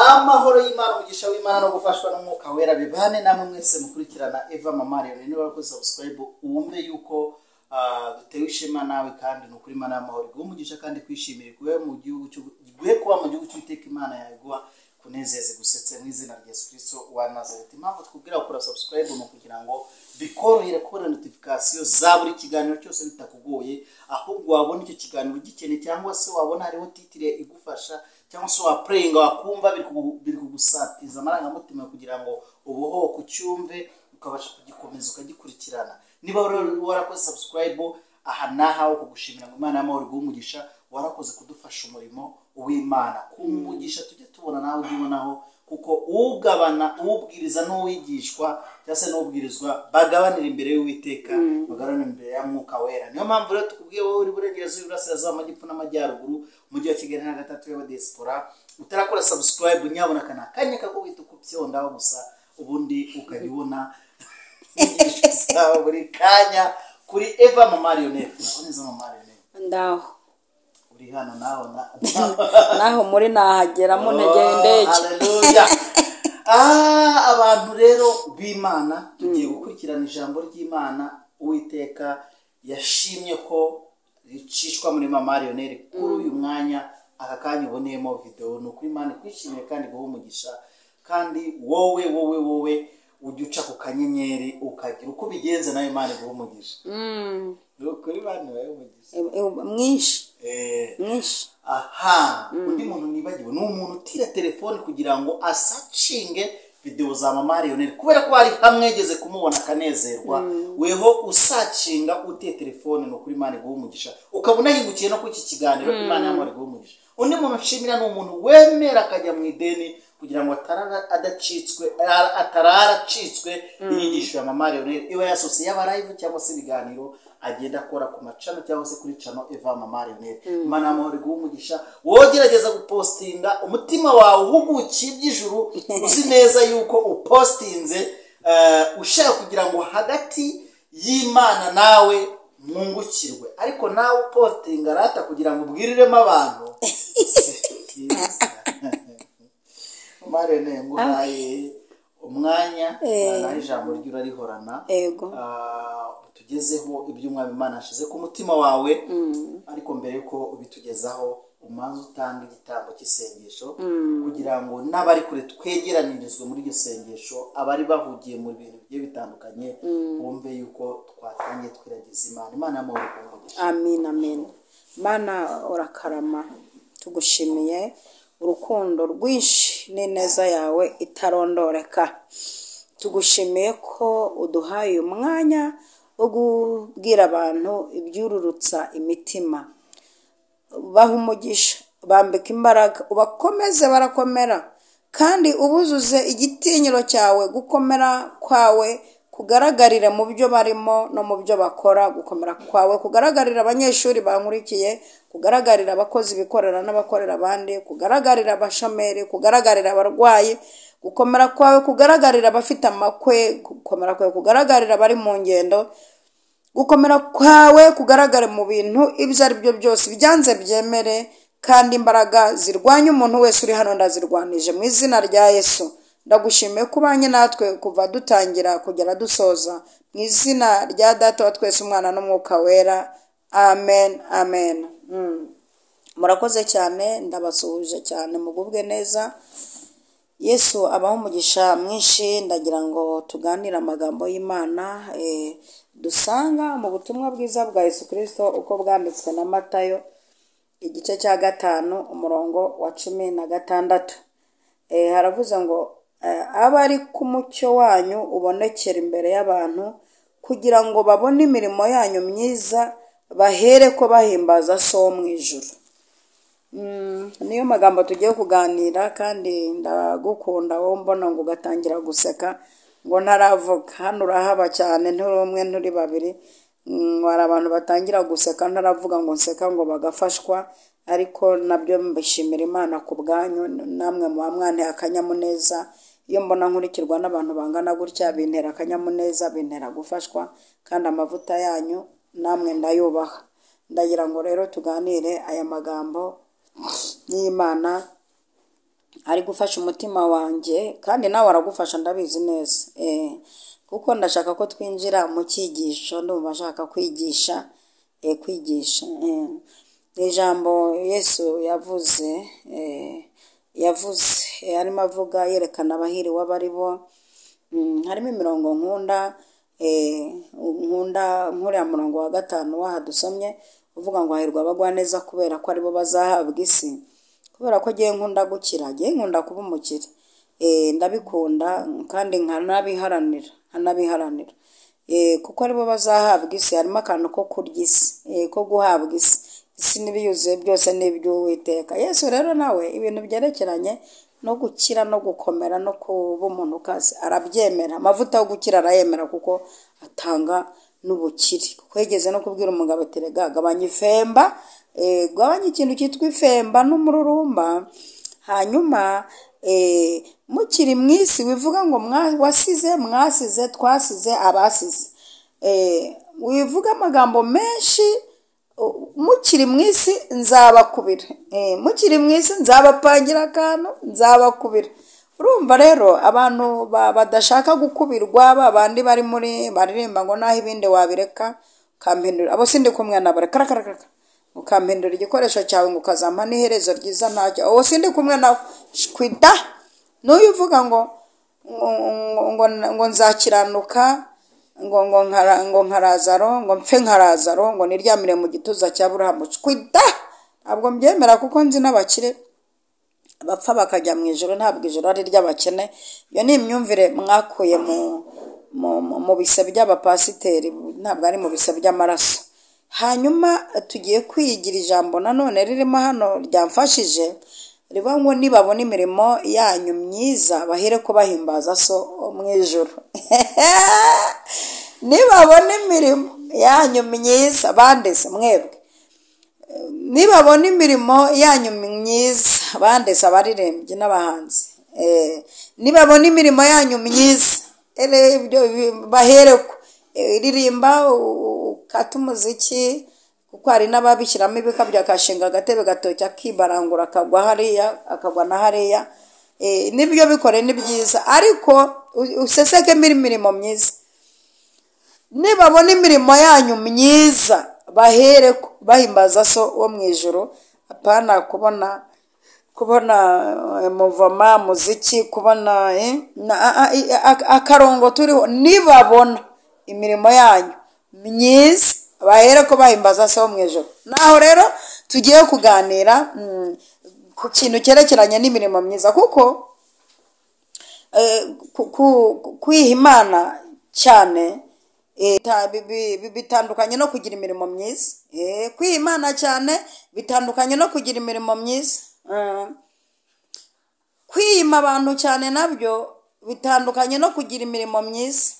Amahoro y'Imana, umugisha w'Imana no gufashwa n'Umwuka Wera bibane namwe mwese mukurikirana Eva Mama Leon. Niba warakoze subscribe, wumve yuko dutewe ishema nawe, kandi ni ukuri Imana y'amahoro iguhe umugisha kandi kwishimira iguhe mu gihugu iguhe kuba mu gihugu cy'Uwiteka Imana yawe, iguha kunezeze gusetse mu izina rya Yesu Kristo wa Nazareti. Impamvu twubwira gukora subscribe ni ukugira ngo bikorohere kubona notification za buri kiganiro cyose bitakugoye, ahubwo wabona icyo kiganiro ugikeneye, cyangwa se wabona hariho titre igufasha, cyangwa se waplayinga wakumva biri kugusatiza amarangamutima kugira ngo ubohoke ucyumve, ukabasha kugikomeza ukagikurikirana. Niba warakoze subscribe, aha naha kugushimira ngo Imana y'amahoro iguhe umugisha. Warakoze kudufasha umurimo w'Imana, kumugisha tujye tubona nawe ujye ubonaho, kuko ugabana, ubwiriza n'uwigishwa cyangwa se n'ubwirizwa bagabanira imbere y'Uwiteka, bagabanira imbere ya Mwuka Wera. Niyo mpamvu rero tukubwiye, wowe uri burengerazuba, iburasirazuba, amajyepfo n'amajyaruguru, umujyi wa Kigali na gatatu y'abadiaspora, utarakora subscribe, nyabona aka ni akanya kako guhita ukubyondaho gusa, ubundi ukajya ubona inyigisho zawe buri kanya kuri Eva Mama Lionel. Uraho neza, Mama Lionel? Ndaho. Uri hano naho na Naho muri nahagera muntegeye indege. Haleluya! Abantu rero b'Imana, tugiye gukurikirana ijambo ry'Imana Uwiteka yashimye ko ricishwa muri Mama Lionel kuri uyu mwanya, aka kanya uboneyemo video. Ni ukuri Imana ikwishimiye kandi iguhe umugisha, kandi wowe wowe wowe ujya uca ku kanyenyeri ukagira uko ubigenza, nawe Imana iguhe umugisha. Ni ukuri Imana ibahe umugisha. Mwinshi. Mwinshi. Aha, undi muntu nibagiwe ni umuntu utira telefone kugira ngo asearchinge video za Mama Lionel, kubera ko hari hamwe yageze kumubona akanezerwa. Weho usearchinga utiye telefone, ni ukuri Imana iguha umugisha, ukaba unahingukiye no kuri iki kiganiro, Imana y'amahoro iguha umugisha. Undi muntu nshimira ni umuntu wemera akajya mu ideni kugira ngo atarara adacitswe, atarara acitswe inyigisho ya Mama Lionel iba yasohotse, yaba live cyangwa se ibiganiro agenda akora ku machannel cyangwa se kuri channel Eva Mama Lionel. Imana y'amahoro iguha umugisha. Wowe ugerageza gupostinga, umutima wawe uhugukiye iby'ijuru, uzi neza yuko upostinze ushaka kugira ngo hagati y'Imana nawe mwungukirwe, ariko nawe upostinga rata kugira ngo ubwiriremo abantu, si byiza. Marene, nguhaye umwanya, naho ijambo rye urarihorana. Ego. Utugezeho ibyo Umwami Imana ashize ku mutima wawe, ariko mbere yuko ubitugezaho, umanza utanga igitambo cy'isengesho kugira ngo n'abari kure twegeranirizwe muri iryo sengesho, abari bahugiye mu bintu bigiye bitandukanye bumve yuko twatangiye twiragiza Imana. Imana y'amahoro iguhe umugisha. Amin, amin. Mana, urakarama, tugushimiye urukundo rwinshi n'ineza yawe itarondoreka. Tugushimiye ko uduhaye uyu mwanya wo kubwira abantu ibyururutsa imitima. Baha umugisha, bambika imbaraga, ubakomeze barakomera, kandi ubuzuze igitinyiro cyawe. Gukomera kwawe kugaragarire mu byo barimo no mu byo bakora. Gukomera kwawe kugaragarira abanyeshuri bankurikiye, kugaragarira abakozi bikorera n'abakorera abandi, kugaragarira abashomeri, kugaragarira abarwayi. Gukomera kwawe kugaragarira abafite amakwe. Gukomera kwawe kugaragarira abari mu ngendo. Gukomera kwawe kugaragara mu bintu ibyo ari byo byose byanze byemere, kandi imbaraga zirwanya umuntu wese uri hano ndazirwanije mu izina rya Yesu. Ndagushimiye ko ubanye natwe kuva dutangira kugera dusoza, mu izina rya Data wa twese, Umwana n'Umwuka Wera. Amen, amen. Murakoze cyane, ndabasuhuje cyane, mugubwe neza. Yesu abaho umugisha mwinshi. Ndagira ngo tuganire amagambo y'Imana dusanga mu butumwa bwiza bwa Yesu Kirisito uko bwanditswe na Matayo, igice cya 5, umurongo wa 16. Haravuze ngo abe ari ku mucyo wanyu ubonekera imbere y'abantu, kugira ngo babone imirimo yanyu myiza, bahere ko bahimbaza So wo mu ijuru. Niyo magambo tugiye kuganira, kandi ndagukunda wowe mbona ngo ugatangira guseka ngo ntaravuga. Hano urahaba cyane, nturi umwe, nturi babiri. Hari abantu batangira guseka ntaravuga ngo nseka ngo bagafashwa, ariko nabyo mbishimira Imana ku bwanyu. Namwe muba mwanteye akanyamuneza. Iyo mbona nkurikirwa n'abantu bangana gutya, bintera akanyamuneza, bintera gufashwa, kandi amavuta yanyu namwe ndayubaha. Ndagira ngo rero tuganire aya magambo y'Imana. Ari gufasha umutima wanjye, kandi nawe aragufasha, ndabizi neza. Kuko ndashaka ko twinjira mu cyigisho, ndumva nshaka kwigisha, kwigisha. Ni ijambo Yesu yavuze, yavuze arimo avuga yerekana abahiriwe abo ari bo. Harimo imirongo nkunda, nkunda nk'uriya murongo wa 5 w'aha dusomye uvuga ngo hahirwa abagwaneza kubera ko aribo bazahabwa isi. Kubera ko ngiye nkunda gukira, ngiye nkunda kuba umukire, ndabikunda kandi nkanabiharanira, nkanabiharanira. Kuko aribo bazahabwa isi. Harimo akantu ko kurya isi, ko guhabwa isi. Isi n'ibiyuzuye byose ni iby'Uwiteka. Yesu rero nawe ibintu byerekeranye no gukira no gukomera no kuba umuntu ukaze arabyemera. Amavuta yo gukira arayemera kuko atanga n'ubukire. Kuko yigeze no kubwira umugabo ati rega gabanya ifemba, gabanya ikintu cyitwa ifemba n'umururumba, hanyuma mukiri mu isi wivuga ngo wasize, mwasize, twasize, abasize. Wivuga amagambo menshi, mukiri mu isi nzabakubira, mukiri mu isi nzabapangira akantu, nzabakubira. Urumva rero abantu badashaka gukubirwa, babandi bari muri baririmba ngo naho ibindi wabireka ukampindura, abo sindi kumwe nabo, reka reka reka, ukampindura igikoresho cyawe ngo ukazampa n'iherezo ryiza ntacyo, abo sindi kumwe nawe shwida. N'uyu uvuga ngo ngo ngo nzakiranuka, ngo ngo ngo nka Lazaro, ngo mpfe nka Lazaro, ngo niryamire mu gituza cya Aburahamu, shwida, ntabwo mbyemera kuko nzi n'abakire bapfa bakajya mu ijoro, ntabwo ijoro ari iry'abakene. Iyo ni imyumvire mwakuye mu bise by'abapasiteri, ntabwo ari mu bise by'amaraso. Hanyuma tugiye kwigira ijambo nanone ririmo hano ryamfashije, rivuga ngo nibabona imirimo yanyu myiza bahere ko bahimbaza so mu ijoro. Nibabona imirimo yanyu myiza, bandese mwebwe, nibabona imirimo yanyu myiza, bandese abaririmbyi n'abahanzi, nibabona imirimo yanyu myiza, ibyo bahereko ririmba, ukata umuziki, kuko hari n'ababishyiramo ibikabyo, akashinga agatebe gatoki akibarangura, akagwa hariya, akagwa na hariya. Nibyo bikore ni byiza, ariko usesekemo imirimo myiza. Nibabona imirimo yanyu myiza bahereko bahimbaza so wo mu ijoro. Apana kubona muvoma muziki, kubona akarongo turiho. Nibabona imirimo yanyu myiza bahereko bahimbaza so wo mu ijoro. Naho rero tugiye kuganira ku kintu cyerekeranye n'imirimo myiza, kuko kwiha Imana cyane bitandukanye no kugira imirimo myiza. Kwiha Imana cyane bitandukanye no kugira imirimo myiza. Kwima abantu cyane nabyo bitandukanye no kugira imirimo myiza.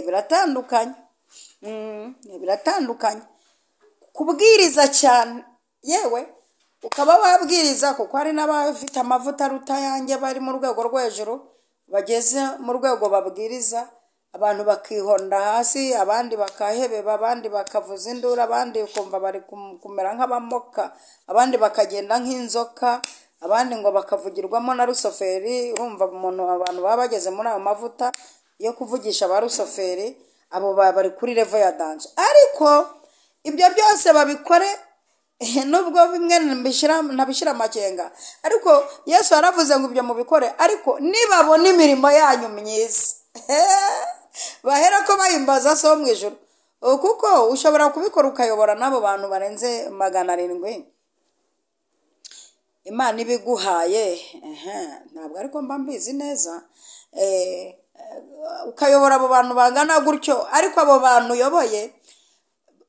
Biratandukanye, biratandukanye. Kubwiriza cyane, yewe ukaba wabwiriza, kuko hari n'abafite amavuta aruta yanjye bari mu rwego rwo hejuru, bageze mu rwego babwiriza abantu bakihonda hasi, abandi bakahebeba, abandi bakavuza induru, abandi ukumva bari kumera nk'abamoka, abandi bakagenda nk'inzoka, abandi ngo bakavugirwamo na rusoferi. Urumva umuntu, abantu baba bageze muri ayo mavuta yo kuvugisha ba rusoferi, abo bari kuri level ya danger. Ariko ibyo byose babikore, nubwo bimwe ntabishyira amakenga, ariko Yesu yaravuze ngo ibyo mubikore, ariko nibabona imirimo yanyu myiza bahera ko bahimbaza so mu ijoro. Kuko ushobora kubikora ukayobora n'abo bantu barenze 700, Imana ibiguhaye, ntabwo ariko mba mbizi neza, ukayobora abo bantu bangana gutyo, ariko abo bantu uyoboye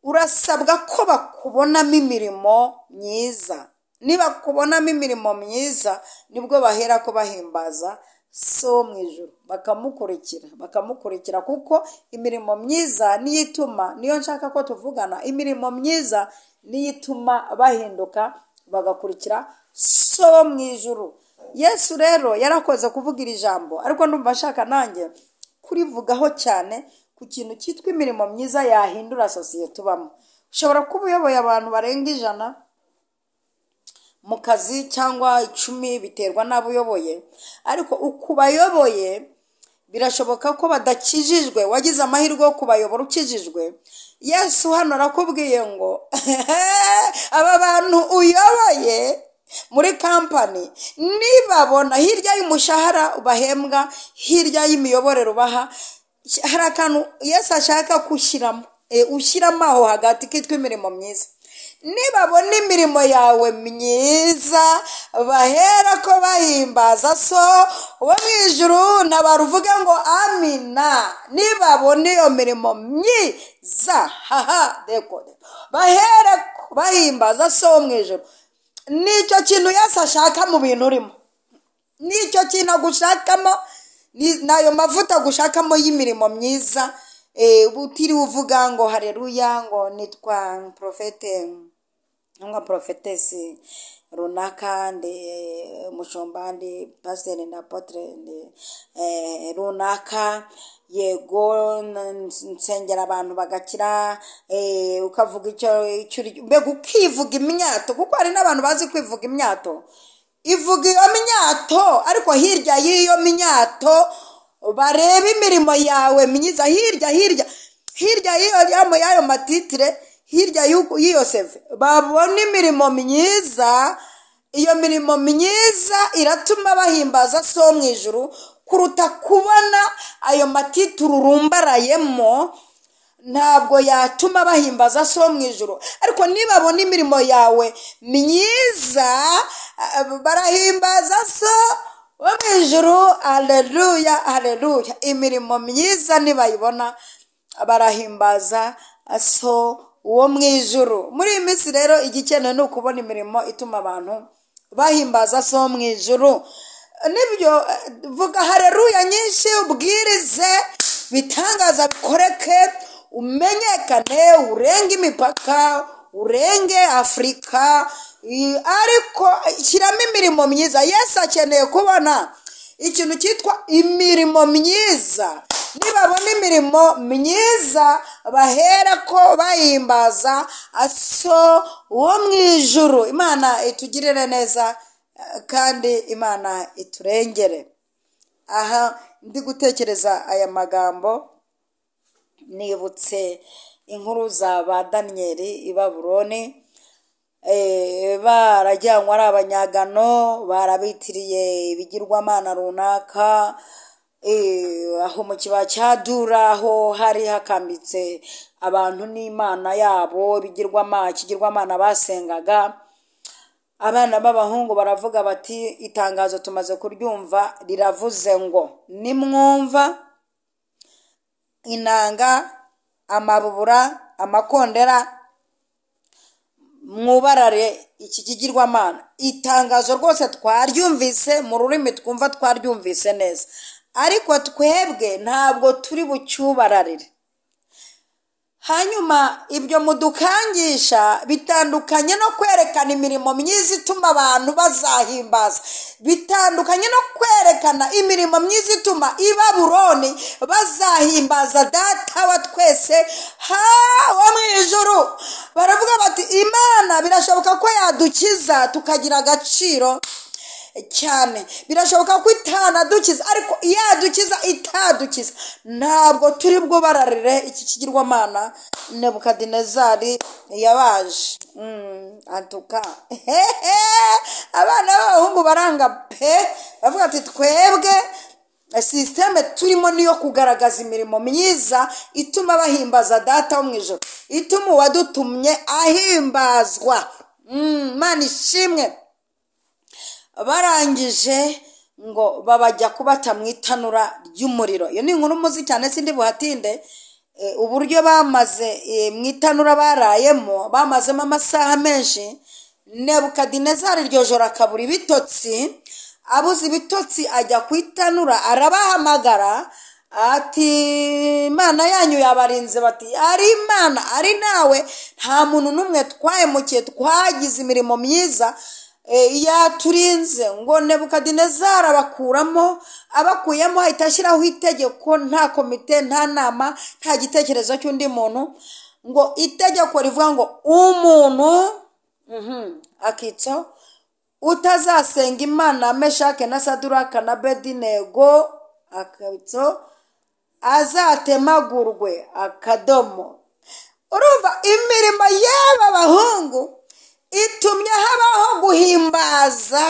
urasabwa ko bakubonamo imirimo myiza. Niba kubonamo imirimo myiza nibwo bahera ko bahimbaza so mu ijoro, bakamukurikira, bakamukurikira, kuko imirimo myiza niyo ituma, niyo nshaka ko tuvugana, imirimo myiza niyo ituma bahinduka bagakurikira so mu ijoro. Yesu rero yarakoze kuvuga iri jambo, ariko ndumva nshaka nanjye kurivugaho cyane ku kintu cyitwa imirimo myiza yahindura sosiyete tubamo. Ushobora kuba uyoboye abantu barenga 100 mu kazi cyangwa 10, biterwa n'abo uyoboye, ariko uko ubayoboye birashoboka ko badakijijwe, wagize amahirwe yo kubayobora ukijijwe. Yesu hano arakubwiye ngo aba bantu uyoboye muri kampani nibabona hirya y'umushahara ubahembwa, hirya y'imiyoborere ubaha, hari akantu Yesu ashaka gushyiramo, ushyiramo aho hagati kitwa imirimo myiza. Nibabona imirimo yawe myiza bahera ko bahimbaza so wo mu ijuru, ntabaruvuge ngo amina. Nibabona iyo mirimo myiza, haha deko, bahera ko bahimbaza so wo mu ijuru. Nicyo kintu Yesu ashaka mu bintu urimo, nicyo kintu agushakamo, n'ayo mavuta agushakamo y'imirimo myiza. Utiriwe uvuga ngo haleluya, ngo nitwa profete cyangwa profetesi runaka, ndi umushumba, ndi pasiteri, ndi apotre, ndi runaka, yego nsengera abantu bagakira, ukavuga icyo uri, mbega ukivuga imyato, kuko hari n'abantu bazi kwivuga imyato. Ivuga iyo myato, ariko hirya y'iyo myato bareba imirimo yawe myiza, hirya hirya hirya y'iyo y'ayo matitire, hirya y'iyo seve, babona imirimo myiza. Iyo mirimo myiza iratuma bahimbaza so mu ijuru kuruta kubona ayo matitire urumbarayemo, ntabwo yatuma bahimbaza so mu ijuru. Ariko nibabona imirimo yawe myiza barahimbaza so wo mu ijuru. Haleluya, haleluya. Imirimo myiza nibayibona barahimbaza so wo mu ijuru. Muri iyi minsi rero igikenewe ni ukubona imirimo ituma abantu bahimbaza so mu ijuru. Nibyo, vuga haleluya nyinshi, ubwirize bitangaza bikoreke, umenyekane, urenge imipaka, urenge Afurika, ariko shyiramo imirimo myiza. Yesu akeneye kubona ikintu cyitwa imirimo myiza. Nibabona imirimo myiza bahera ko bahimbaza so wo mu ijuru. Imana itugirire neza kandi Imana iturengere. Aha ndi gutekereza aya magambo, nibutse inkuru za ba Daniyeli i Babuloni, barajyanywe ari abanyagano, barabitiriye ibigirwamana runaka, aho mu kibaya cya Dura, aho hari hakambitse abantu n'imana yabo, ikigirwamana basengaga. Abana b'abahungu baravuga bati itangazo tumaze kuryumva riravuze ngo nimwumva inanga, amabubura, amakondera, mwubarare iki kigirwamana. Itangazo rwose twaryumvise mu rurimi twumva, twaryumvise neza, ariko twebwe ntabwo turi bucyubararire. Hanyuma ibyo mudukangisha bitandukanye no kwerekana imirimo myiza ituma abantu bazahimbaza, bitandukanye no kwerekana imirimo myiza ituma i Babuloni bazahimbaza data wa twese wo mu ijuru. Baravuga bati Imana birashoboka ko yadukiza tukagira agaciro cyane, birashoboka ko itanadukiza, ariko yadukiza itadukiza ntabwo turi bwo bararire iki kigirwamana Nebukadinezari yabaje. Antuka abana b'abahungu baranga pe, bavuga ati twebwe sisiteme turimo niyo kugaragaza imirimo myiza ituma bahimbaza data wo mu ijuru, ituma uwadutumye ahimbazwa. Imana ishimwe. Barangije ngo babajya kubata mu itanura ry'umuriro. Iyo ni inkuru muzi cyane, sindi buhatinde. Uburyo bamaze mu itanura barayemo, bamazemo amasaha menshi. Nebukadinezari iryo joro akabura ibitotsi, abuze ibitotsi ajya ku itanura arabahamagara ati Imana yanyu yabarinze. Bati ari Imana ari nawe, nta muntu n'umwe twahemukiye, twagize imirimo myiza yaturinze. Ngo Nebukadinezari abakuramo, abakuyemo ahita ashyiraho itegeko, nta komite, nta nama, nta gitekerezo cy'undi muntu, ngo itegeko rivuga ngo umuntu akitso Utazasenga Imana Meshake na Saduraka na Bedinego akabitso azatemagurwe akadomo. Urumva imirimo y'aba bahungu itumye habaho guhimbaza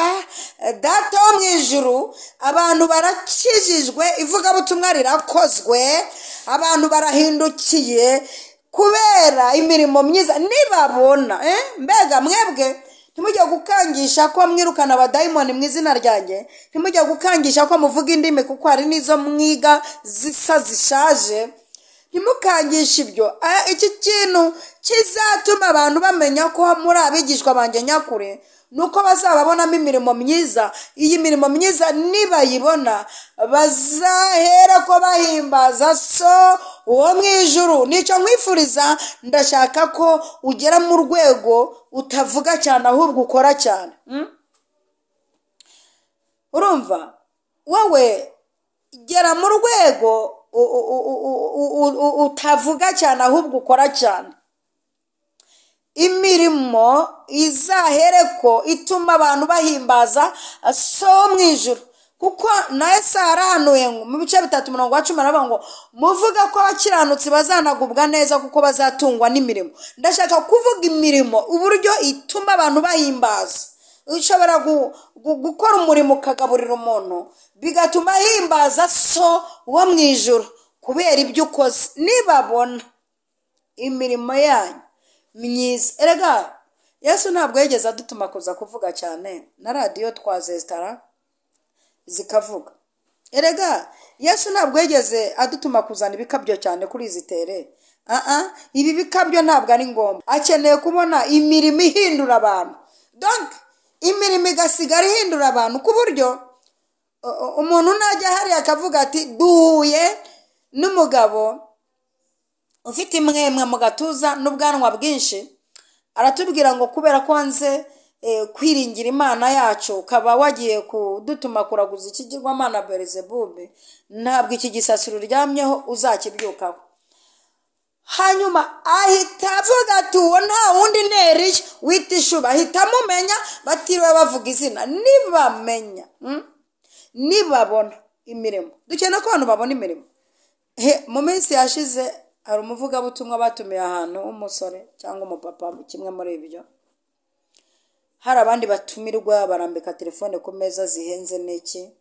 Data wo mu ijuru. Abantu barakijijwe, ivugabutumwa rirakozwe, abantu barahindukiye kubera imirimo myiza. Nibabona mbega mwebwe ntimujye gukangisha ko mwirukana abadayimoni mu izina ryanjye, ntimujye gukangisha ko muvuga indimi kuko hari n'izo mwiga zisa zishaje. Ntimukangishe ibyo. Iki kintu kizatuma abantu bamenya ko muri abigishwa banjye nyakuri ni uko bazababonamo imirimo myiza. Iyi mirimo myiza nibayibona bazahera ko bahimbaza So wo mu ijuru. Nicyo nkwifuriza, ndashaka ko ugera mu rwego utavuga cyane ahubwo ukora cyane. Urumva wowe gera mu rwego utavuga cyane ahubwo ukora cyane. Imirimo izahereko ituma abantu bahimbaza So wo mu ijuru, kuko na Yesaya yarahanuye mu bice 3:10 aravuga ngo muvuga ko abakiranutsi bazanagubwa neza kuko bazatungwa n'imirimo. Ndashaka kuvuga imirimo uburyo ituma abantu bahimbaza. Ushobora gukora umurimo ukagaburira umuntu bigatuma ahimbaza So wo mu ijuru kubera ibyo ukoze. Nibabona imirimo yanyu myiza. Erega Yesu ntabwo yigeze adutuma kuza kuvuga cyane, na radiyo twazesitara zikavuga. Erega Yesu ntabwo yigeze adutuma kuzana ibikabyo cyane kuri izi tere. Ibi bikabyo ntabwo ari ngombwa. Akeneye kubona imirimo ihindura abantu. Donc imirimo igasigara ihindura abantu ku buryo umuntu najya hariya akavuga ati duhuye n'umugabo ufite imwemwe mu gatuza n'ubwanwa bwinshi, aratubwira ngo kubera ko wanze kwiringira Imana yacu ukaba wagiye kudutuma kuraguza ikigirwamana Beelzebub, ntabwo iki gisasiro uryamyeho uzakibyukaho. Hanyuma ahita avuga ati uwo nta wundi neriye wita ishuba, ahita amumenya batiriwe bavuga izina. Nibamenya, nibabona imirimo. Dukeneye ko abantu babona imirimo. Mu minsi yashize hari umuvugabutumwa batumiye ahantu w'umusore cyangwa umupapa, kimwe muri ibyo. Hari abandi batumirwa barambika telefone ku meza zihenze n'iki,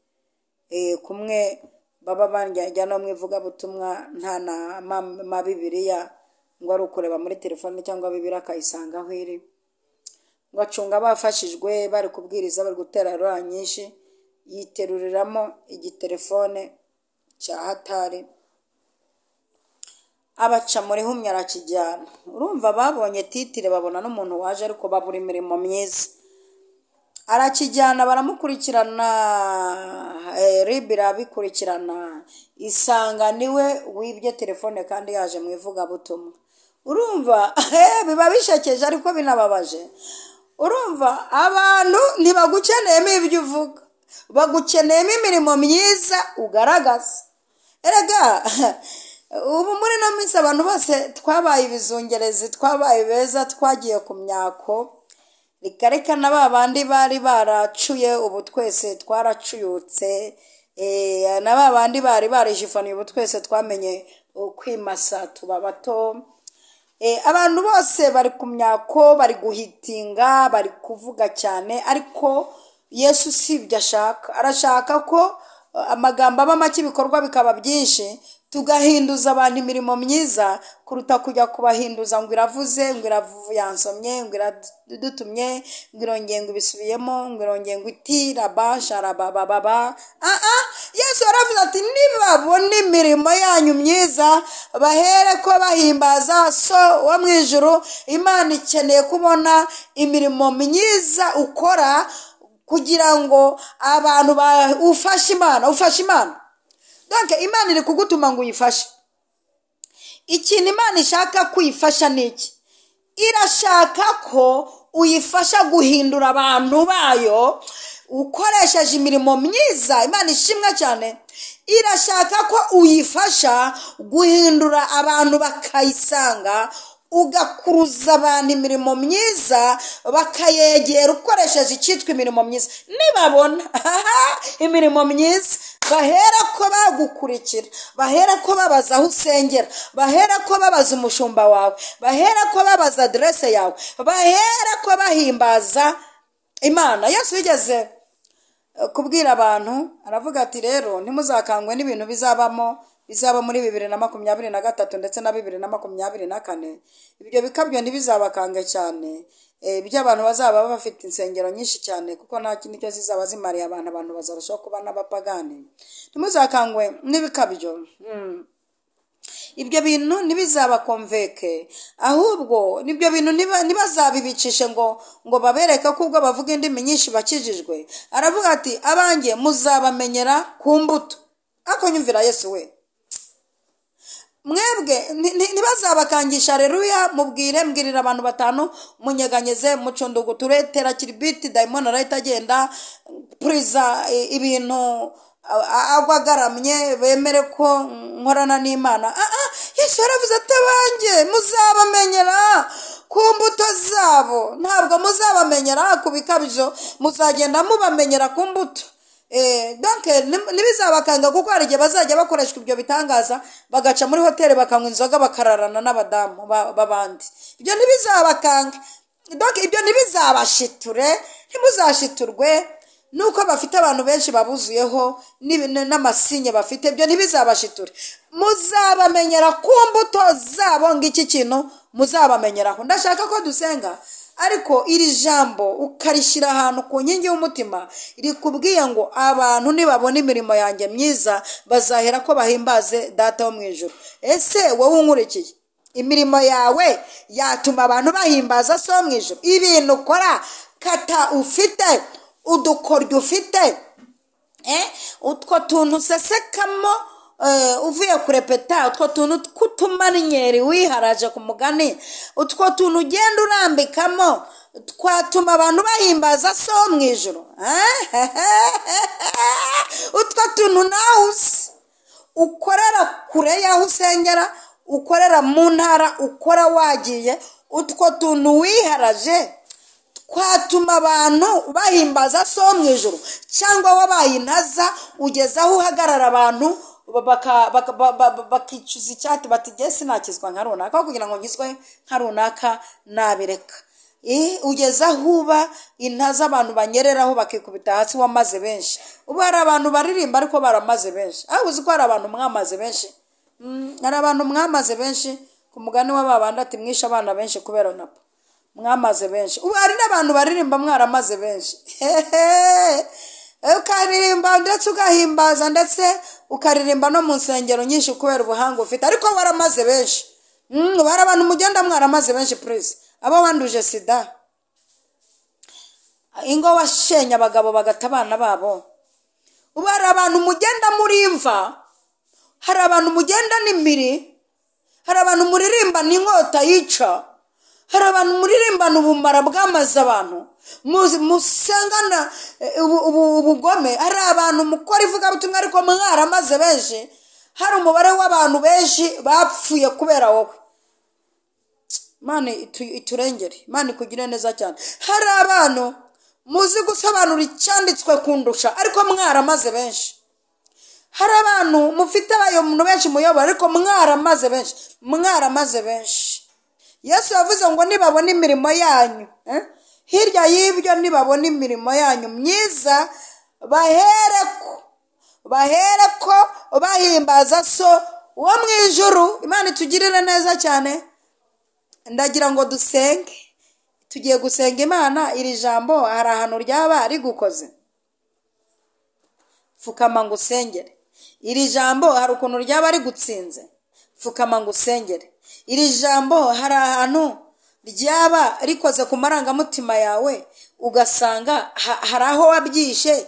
kumwe baba banjya no mu ivugabutumwa nta na ma Bibiliya, ngo ari ukureba muri telefone cyangwa Bibiliya akayisanga aho iri, ngo acunga bafashijwe bari kubwiriza bari gutera rora nyinshi, yiteruriramo igitelefone cya hatari abaca muri humye arakijyana. Urumva babonye titire babona n'umuntu waje ariko babura imirimo myiza, arakijyana baramukurikirana, RIB irabikurikirana isanga niwe wibye telefone kandi yaje mu ivugabutumwa. Urumva biba bishekeje ariko binababaje. Urumva abantu ntibagukeneyemo ibyo uvuga, bagukeneyemo imirimo myiza ugaragaza. Erega ubu muri ino minsi abantu bose twabaye ibizungerezi, twabaye beza, twagiye ku myako, reka reka na ba bandi bari baracuye ubu twese twaracuyutse, na ba bandi bari barijifaniye ubu twese twamenye kwimasa tuba bato. Abantu bose bari ku myako, bari guhitinga, bari kuvuga cyane, ariko Yesu si ibyo ashaka. Arashaka ko amagambo aba make ibikorwa bikaba byinshi, tugahinduza abantu imirimo myiza kuruta kujya kubahinduza ngo iravuze, ngo yansomye, ngo iradutumye, ngo irongeye ngo ibisubiyemo, ngo irongeye ngo iti raba sharabababa. Yesu yaravuze ati nibabona imirimo yanyu myiza bahere ko bahimbaza So wo mu ijuru. Imana ikeneye kubona imirimo myiza ukora kugira ngo abantu ufashe Imana, ufashe Imana. Donc Imana iri kugutuma ngo uyifashe. Ikintu Imana ishaka kuyifasha ni iki? Irashaka ko uyifasha guhindura abantu bayo ukoresheje imirimo myiza. Imana ishimwe cyane. Irashaka ko uyifasha guhindura abantu bakayisanga Ugakuruza abantu imirimo myiza, bakayegera ukoresheje icyitwa imirimo myiza. Nibabona imirimo myiza, bahera ko bagukurikira, bahera ko babaza aho usengera, bahera ko babaza umushumba wawe, bahera ko babaza aderese yawe, bahera ko bahimbaza Imana. Yesu yigeze kubwira abantu, aravuga ati rero ntimuzakangwe n'ibintu bizaba muri 2023 ndetse na 2024. Ibyo bikabyo ntibizabakange cyane, iby'abantu bazaba bafite insengero nyinshi cyane, kuko nta kindi cyo zizaba zimariye abantu, abantu bazarushaho kuba n'abapagani. Ntimuzakangwe n'ibikabyo. Ibyo bintu ntibizabakomveke, ahubwo nibyo bintu ntibazabibicishe ngo babereke ko ubwo bavuga indimi nyinshi bakijijwe. Aravuga ati abanjye muzabamenyera ku mbuto. Ako nyumvira Yesu we. Mwebwe ntibazabakangisha haleluya, mubwire, mbwirira abantu 5, munyeganyeze, mucunduguture, tera kiribiti, dayimoni arahita agenda, puriza ibintu agwa agaramye, bemere ko nkorana n'Imana. Yesu yaravuze ati abanjye muzabamenyera ku mbuto zabo. Ntabwo muzabamenyera ku bikabyo, muzagenda mubamenyera ku mbuto. Donc ntibizabakanga, kuko hari igihe bazajya bakoreshwa ibyo bitangaza, bagaca muri hoteli bakanywa inzoga, bakararana n'abadamu b'abandi. Ibyo ntibizabakanga, donc ibyo ntibizabashiture, ntimuzashiturwe nuko bafite abantu benshi babuzuyeho n'amasinye bafite. Ibyo ntibizabashiture, muzabamenyera ku mbuto zabo. Ngiki kintu muzabamenyeraho. Ndashaka ko dusenga, ariko iri jambo ukarishyira ahantu ku nkingi y'umutima, rikubwiye ngo abantu nibabona imirimo yanjye myiza bazahera ko bahimbaze Data wo mu ijuru. Ese wowe unkurikiye, imirimo yawe yatuma abantu bahimbaza So wo mu ijuru? Ibintu ukora, kata ufite, udukoryo ufite, utwo tuntu usesekamo uvuye kurepeta, utwo tuntu tw'utumanyeri wiharaje ku mugani, utwo tuntu ugenda urambikamo twatuma abantu bahimbaza So wo mu ijuru. Utwo tuntu nawe uzi, ukorera kure y'aho usengera, ukorera mu ntara, ukora wagiye, utwo tuntu wiharaje twatuma abantu bahimbaza So wo mu ijuru. Cyangwa wabaye intaza, ugeze aho uhagarara abantu bakicuza icyati, bati jye sinakizwa nka runaka, kugira ngo nkizwe nka runaka nabireka. Ugeze aho uba intaza, abantu banyereraho bakikubita hasi, wamaze benshi. Ubu hari abantu baririmba ariko baramaze benshi. Aho uzi ko hari abantu mwamaze benshi? Hari abantu mwamaze benshi. Ku mugani w'ababandi ati mwishe abana benshi kubera napa, mwamaze benshi. Ubu hari n'abantu baririmba mwaramaze benshi. Ukaririmba ndetse ugahimbaza, ndetse ukaririmba no mu nsengero nyinshi kubera ubuhanga ufite, ariko waramaze benshi. Hari abantu mugenda mwaramaze benshi, please. Abo wanduje sida, ingo washenye abagabo bagata abana babo. Ubu hari abantu mugenda muri imva, hari abantu mugenda n'impiri, hari abantu muririmba n'inkota yica, hari abantu muririmbana ubumara bwamaze abantu, musengana ubugome. Hari abantu mukora ivugabutumwa ariko mwaramaze benshi. Hari umubare w'abantu benshi bapfuye kubera wowe. Imana iturengere, Imana ikugire neza cyane. Hari abantu muzi gusobanura icyanditswe kundusha, ariko mwaramaze benshi. Hari abantu mufite abayobozi benshi muyobora, ariko mwaramaze benshi, mwaramaze benshi. Yesu yavuze ngo nibabona imirimo yanyu, hirya y'ibyo nibabona imirimo yanyu myiza, bahereko bahimbaza So wo mu ijuru. Imana itugirire neza cyane. Ndagira ngo dusenge, tugiye gusenga Imana. Iri jambo hari ahantu ryaba rigukoze, pfukama ngo usengere. Iri jambo hari ukuntu ryaba rigutsinze, pfukama ngo usengere. Iri jambo hari ahantu ryaba rikoze ku marangamutima yawe, ugasanga hari aho wabyishe,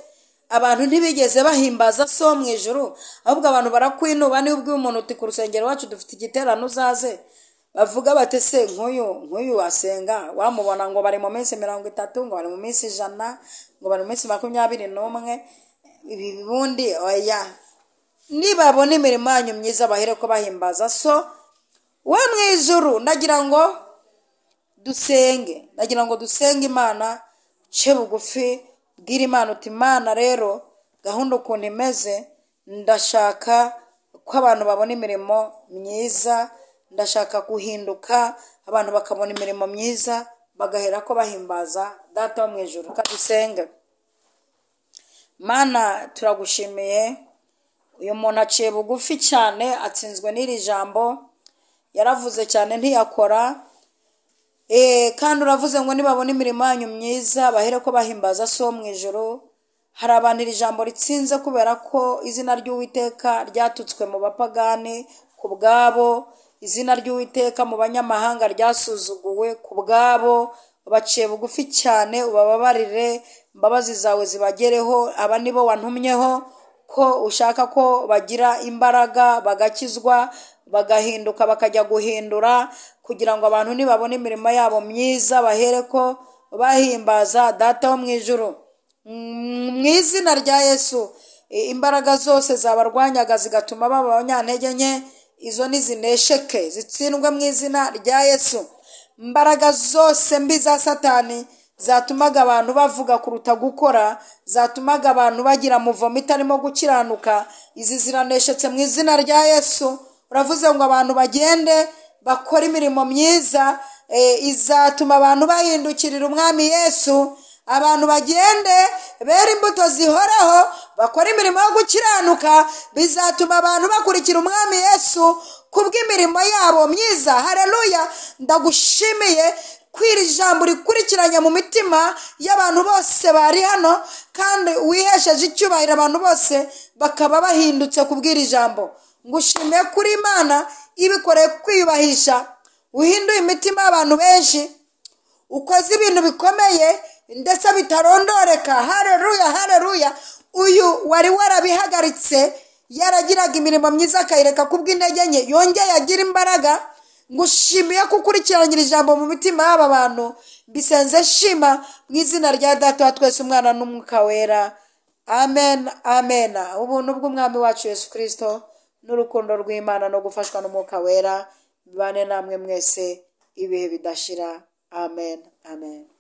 abantu ntibigeze bahimbaza So wo mu ijuru, ahubwo abantu barakwinuba. Niba ubwiye umuntu uti ku rusengero wacu dufite igiterane uzaze, bavuga bati se nk'uyu wasenga, wamubona ngo bari mu minsi 30, ngo bari mu minsi 100, ngo bari mu minsi 21, ibi bundi oya. Nibabona imirimo yanyu myiza bahere ko bahimbaza So Wo mu ijuru, ndagira ngo dusenge, ndagira ngo dusenge Imana, uce bugufi, bwira Imana uti: "Imana rero, gahunda ukuntu imeze, ndashaka ko abantu babona imirimo myiza, ndashaka guhinduka, abantu bakabona imirimo myiza, bagahera ko bahimbaza Data wo mu ijuru." Kadusenge. Mana, turagushimiye. Uyu muntu aciye bugufi cyane, atsinzwe n'iri jambo, yaravuze cyane ntiyakora. Kandi uravuze ngo nibabona imirimo yanyu myiza bahere ko bahimbaza So wo mu ijuru. Hari abantu iri jambo ritsinze kubera ko izina ry'Uwiteka ryatutswe mu bapagani ku bwabo, izina ry'Uwiteka mu banyamahanga ryasuzuguwe ku bwabo. Baciye bugufi cyane, ubababarire, imbabazi zawe zibagereho. Aba nibo wantumyeho ko ushaka ko bagira imbaraga, bagakizwa, bagahinduka, bakajya guhindura, kugira ngo abantu nibabona imirimo yabo myiza bahere ko bahimbaza Data wo mu ijuru. Mu izina rya Yesu, imbaraga zose zabarwanyaga zigatuma baba abanyantege nke, izo nizinesheke, zitsindwe mu izina rya Yesu. Imbaraga zose mbi za Satani zatumaga abantu bavuga kuruta gukora, zatumaga abantu bagira muvomo itarimo gukiranuka, izi ziraneshetse mu izina rya Yesu. Uravuze ngo abantu bagende bakore imirimo myiza, izatuma abantu bahindukirira Umwami Yesu. Abantu bagende bera imbuto zihoraho, bakora imirimo yo gukiranuka, bizatuma abantu bakurikira Umwami Yesu kubw'imirimo yabo myiza. Hareruya! Ndagushimiye ko iri jambo rikurikiranye mu mitima y'abantu bose bari hano, kandi wihesheje icyubahiro, abantu bose bakaba bahindutse kubw'iri jambo. Ngushimiye kuri Imana ibikoreye kwiyubahisha, uhinduye imitima y'abantu benshi, ukoze ibintu bikomeye ndetse bitarondoreka. Hareruya, hareruya! Uyu wari warabihagaritse, yaragiraga imirimo myiza akayireka kubw'intege nke, yongeye agira imbaraga. Ngushimiye ko ukurikiranyira ijambo mu mitima y'aba bantu. Mbisenze shima mu izina rya Data wa twese, Umwana n'Umwuka Wera. Amen, amen. Ubuntu bw'Umwami wacu Yesu Kirisito n'urukundo rw'Imana no gufashwa n'Umwuka Wera bibane namwe mwese ibihe bidashira. Amen, amen.